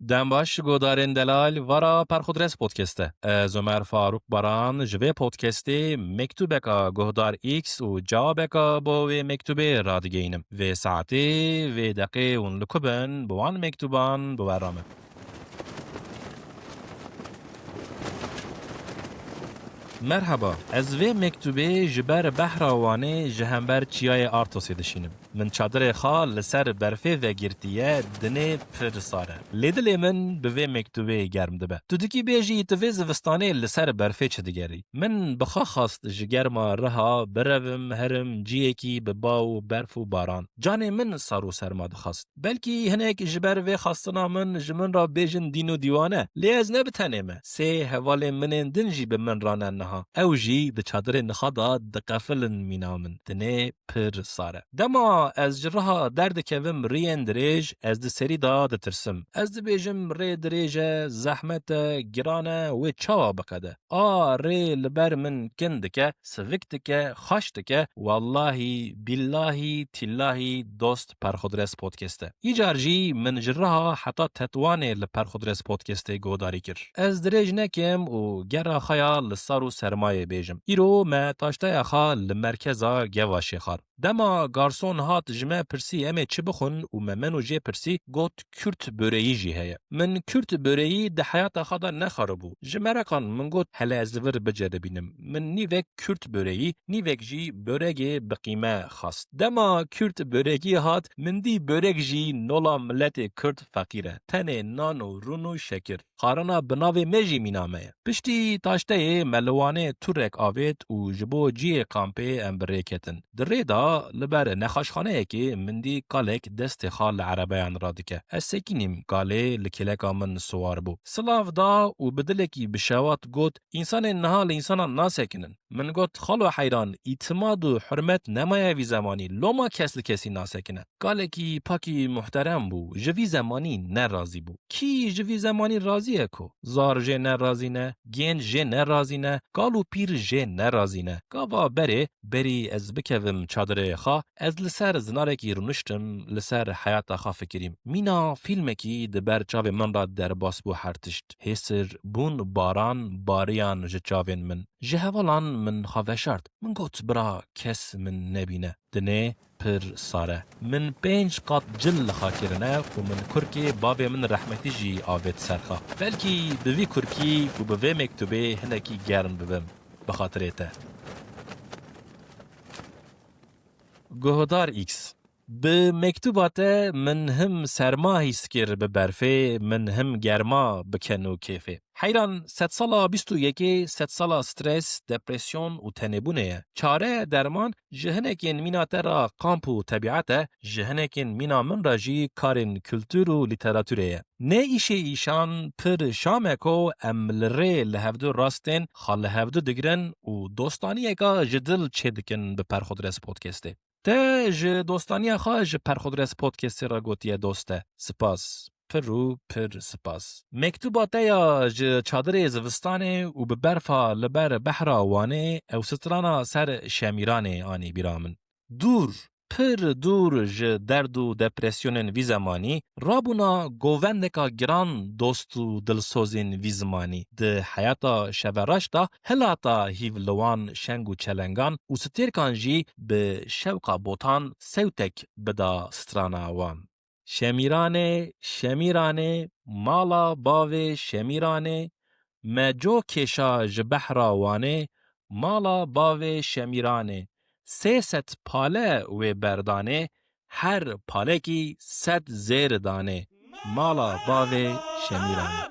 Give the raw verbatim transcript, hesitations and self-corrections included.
Dem baş, guhdarên delal, vara Perxudres Podcast e. Ez Omer Faruk Baran ji vê podcastê mektûbeka guhdar X û cewabeka bo wê mektûbê radigeyînim. Vê saetê, vê deqê hûn li ku bin, bi wan mektûban bi we re me. Merheba, ez vê mektûbê ji ber behra Wanê ji hember çiyayê Artosê dişînim. Min çadirê xwe li ser berfê vegirtiye, dinê pir sar e. Lê dilê min bi vê mektûbê germ dibe. Tu dikî bêjî, tu vê zivistanê li ser berfê çi digerî? Min bi xwe xwest ji germa riha birevim, herim ciyekî bi ba û berf û baran. Canê min sar û serma dixwest. Belkî hinek ji ber vê xwestina min ji min re bêjin dîn û dîwane, lê ez ne bi tenê me. Sê hevalên min ên din jî bi min re ne niha. Ew jî di çadirên xwe de diqefilin mîna min. Dinê pir sar e. Dema ez ji riha derdikevim riyên dirêj, ez di serî de ditirsim. Ez dibêjim, rê dirêj e, zehmet e, giran e, wê çawa biqede? A rê li ber min kin dike, sivik dike, xweş dike, wellahî, billahî, tillahî, dost Perxudres Podcast e. Îcar jî min ji riha heta Tetwanê li Perxudres Podcastê guhdarî kir. Ez dirêj nekim û gera xwe ya li sar û sermayê bêjim. Îro me taşteya xwe li merkeza Gevaşê xwar. Dema garson hat ji me pirsî em ê çi bixwin û me meno jê pirsî, got, Kürt böreği jî heye. Min Kürt böreği di heyata xwe de nexwaribû. Ji mereqan min got, hele ez li vir biceribînim. Min nîvek Kürt böreği, nîvek jî böregê bi qîme xwest. Dema Kürt böreği hat, min dî börek jî nola miletê Kurd feqîr e. Tenê nan û rûn û şekir. Xwarina bi navê me jî mîna me ye. Piştî taşteyê me li Wanê turek avêt û ji bo cihê kampê em bi rê ketin. Di rê de li ber nexweşxaneyekê min dî kalek destê xwe li erebeyan radike. Ez sekînîm, kalê li kêleka min siwar bû. Silav da û bi dilekî bi şewat got, Însanên niha li însanan nasekinin. Min got, Xalo heyran, îtimad û hurmet nemaye vî zemanî, loma kes li kesî nasekine. Kalekî pakî muhterem bû, ji vî zemanî ne razî bû. Kî ji vî zemanî razî ye ku? Zar jê ne razî ne, gênc jê ne razî ne, kal û pîr jê ne razî ne. Gava berê, berî ez bikevim çadirê xwe, ez li ser zinarekî rûniştim, li ser heyata xwe fikirîm. Mîna fîlmekî di ber çavê min re derbas bû her tişt. Hêsir bûn baran bariyan ji çavên min. Ji hevalan min xwe veşart. Min got, Bira, kes min nebîne. Dinê pir sar e. Min pênc qat cil li xwe kirine û min kurkê bavê min rehmetî jî avêt ser xwe. Belkî bi vî kurkî û bi vê mektûbê hinekî germ bibim. Bi xatirê te. Guhdar X. Bi mektûba te min him serma hîs kir bi berfê, min him germa bi ken û kêfê. Heyran, sedsala bîst û yekê sedsala stres, depresyon û tenêbûnê ye. Çare, derman, ji hinekên mîna te re kamp û tebîet e, ji hinekên mîna min re jî karên kultur û lîteraturê ye. Nê îşê îşan pir şam e ku em li rê li hevdu rast tên, xwe li hevdu digirin û dostaniyeka ji dil çêdikin bi Perxudres Podcastê. Te ji dostaniya xwe ji Perxudres Podcastê re gotiye doste. Spas. Pir û pir spas. Mektûba te ya ji çadirê zivistanê û bi berfa li ber behra Wanê ew strana ser Şemîranê anî bîra min. Dûr, pir dûr ji derd û depresyonên vî zemanî, rabûna govendeka giran dost û dilsozên vî zimanî. Di heyata şevereş de hilata hîv li wan şeng û çelengan û stêrkan jî bi şewqa botan sewtek bida strana wan. Şemîranê, Şemîranê, mala bavê Şemîranê, me co kêşa ji behra Wanê, mala bavê Şemîranê, sê sed pale wê berdanê, her palekî sed zêr danê, mala bavê Şemîranê.